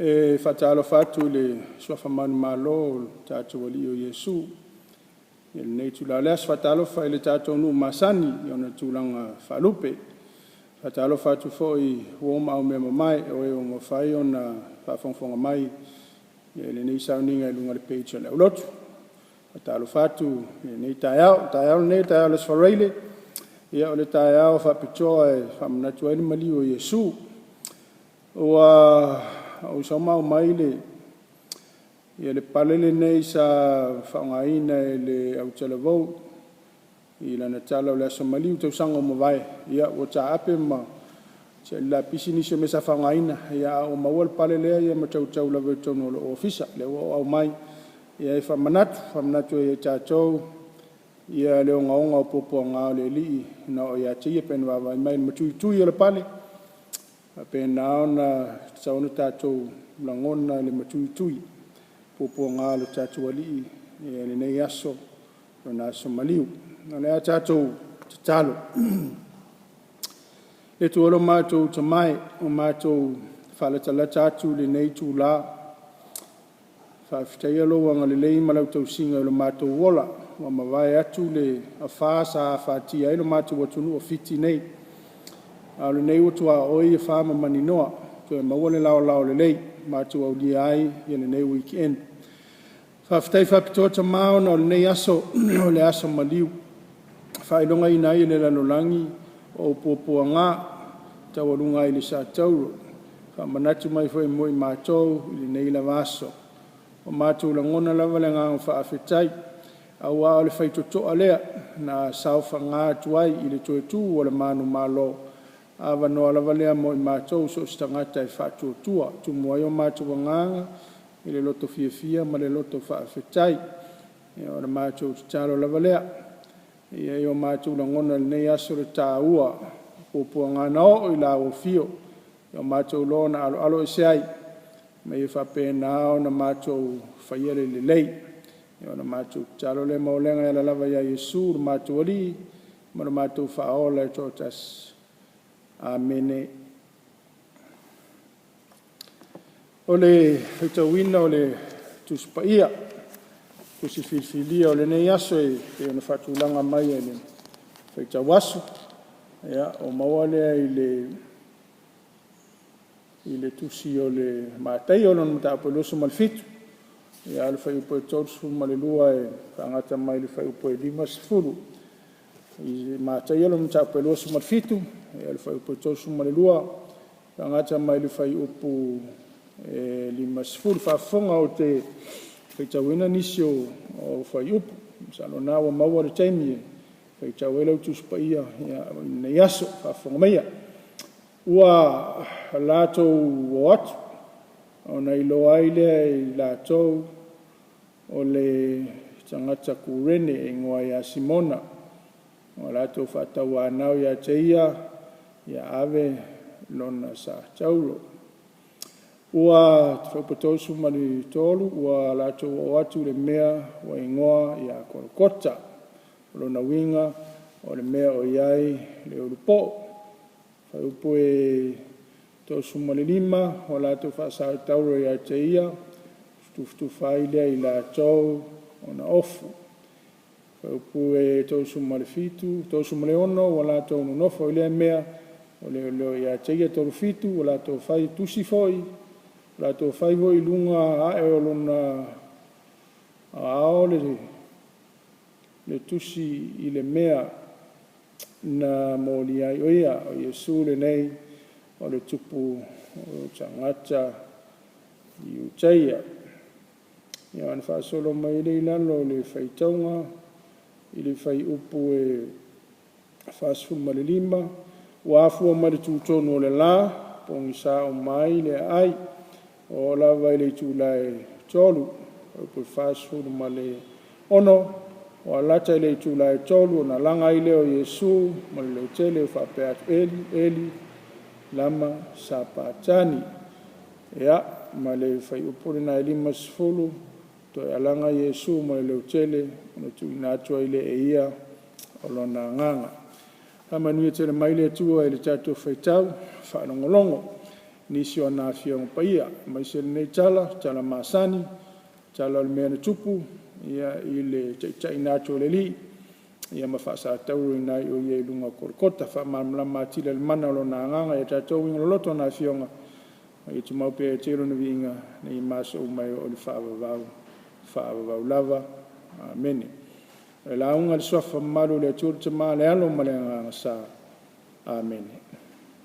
E faatalofa atu i le Suafa manumalo o le tatou Alii o Iesu i lenei itula o le aso. E faatalofa i le tatou nuu masani i ona tulaga faalupe. E faatalofa atu foi i uo ma aumeamamae o e ua mafai ona faafogafoga mai i lenei sauniga i luga o le page a le aulotu. E faatalofa atu i lenei taeao. O le taeao lenei o le taeao o le Aso Faraile, o le taeao faapitoa e faamanatu ai le maliu o Iesu. Ua ou sau ma aumai le pale lenei sa faaaogaina e le autalavou i lana tala o le Aso Maliu i tausaga ua mavae. Ua taape ma tiali lapisi nisi o mea sa faaaogaina, ae ua maua le pale lea ma tautau lava i totonu o lou ofisa. O lea ua ou aumai e faamanatu ai ia i tatou le ogaoga o puapuaga o le Alii na oo ia te Ia pei ona vaavaai mai i le matuitui o le pale, e faapena ona tatau ona tatou lagona le matuitui o puapuaga o le tatou Alii i lenei aso, Lona aso maliu. O le a tatou tatalo. Le Atua lo matou Tama e, ua matou faalatalata atu i lenei itula e faafetaia Lou agalelei ma lau tausiga i lo matou ola. Ua mavae atu le afa sa afatia ai lo matou atunuu o Fiti nei, a o lenei ua tuaoi afa ma maninoa, ua toe maua le laolao lelei ua matou aulia ai lenei weekend. Faafetai faapitoa Tama ona o lenei aso, o le aso maliu e faailogaina ai e le lalolagi o Ou puapuaga taualuga ai le satauro, e faamanatu mai foi mo i matou i lenei lava aso. Ua matou lagona lava le agaga faafetai aua o le faitotoa lea na saofaga atu ai i le toe tu o le manumalo, avanoa lava lea mo i matou so o se tagata e faatuatua. E tumu ai o matou agaga i le loto fiafia ma le loto faafetai. Ia o le matou tatalo lava lea, e i ai o matou lagona i lenei aso le taua o puapuaga na oo i lauofio, ua matou iloa na aloaloese ai ma ia faapena ona matou faia le lelei. Ia o le matou tatalo lea ma olega e ala lava ia Iesu lo matou Alii ma lo matou Faaola e toatasi. Amene. O le faitauina o le Tusi Paia, Tusi Filifilia o lenei aso e pei ona faatulaga mai e le faitau aso, ua maua lea i le Tusi o le Mataio lona mataupu 27, a o le fuaiupu e 32 e faagata mai i le fuaiupu e 50. I Mataio lona mataupu e 27, le fuaiupu e 32 faagata mai le fuaiupu e 50. Faafofoga ou te faitauina nisi o fuaiupu, masalo o lena ua maua le taimi e faitau ai lau Tusi Paia i lenei aso. Faafofoga maia. Ua latou o atu, ona iloa ai lea e i latou o le tagata Kurene e igoa ia Simona. Ua latou faatauanau ia te ia, ia ave lona sa tauro. 33. Ua latou oo atu i le mea ua igoa ia Kolokota. O lona uiga o le mea o i ai le ulupoo. 35. Ua latou faasatauro ia te ia, ona tufatufa ai lea i latou ona ofu. 36. Ua latou nonofo i lea mea o leoleo ia te ia. 37. Ua latou fai foi i luga ae o lona aao le tusi i le mea na molia ai o ia, o Iesu lenei o le Tupu o tagata Iutaia. Ia ona faasolo mai ai lea i lalo o le faitauga i le fuaiupu e 45. Ua afua mai le tutonu o le la, pogisa uma ai le aai, ua oo lava i le itula e 3:00. 46. Ua lata i le itula e 3:00 ona alaga ai lea o Iesu ma le lautele ua faapea atu, “Eli, Eli, lama sapatani.” Ia, ma le fuaiupu lena e 50, toe alaga Iesu ma le leotele ona tuuina atu ai lea e Ia o Lona Agaga. Faamanuia tele mai le Atua i le tatou faitau faalogologo. nisi o ana Afioga Paia, aemaise lenei tala, o tala masani, tala o le mea na tupu i le taitaiina atu o le Alii ma Faasatauaina ai o Ia i luga o Kolokota. Faamalamalama atili e le mana o Lona Agaga ia tatou uiga loloto i Lana Afioga, ma ia tumau pea ia te Ia Lona viiga nei ma aso uma e oo i le faavavau, faavavau lava. Amene. O le lauga a le Suafa Mamalu o le Atua le Tama le Alo ma le Agaga Sa. Amene.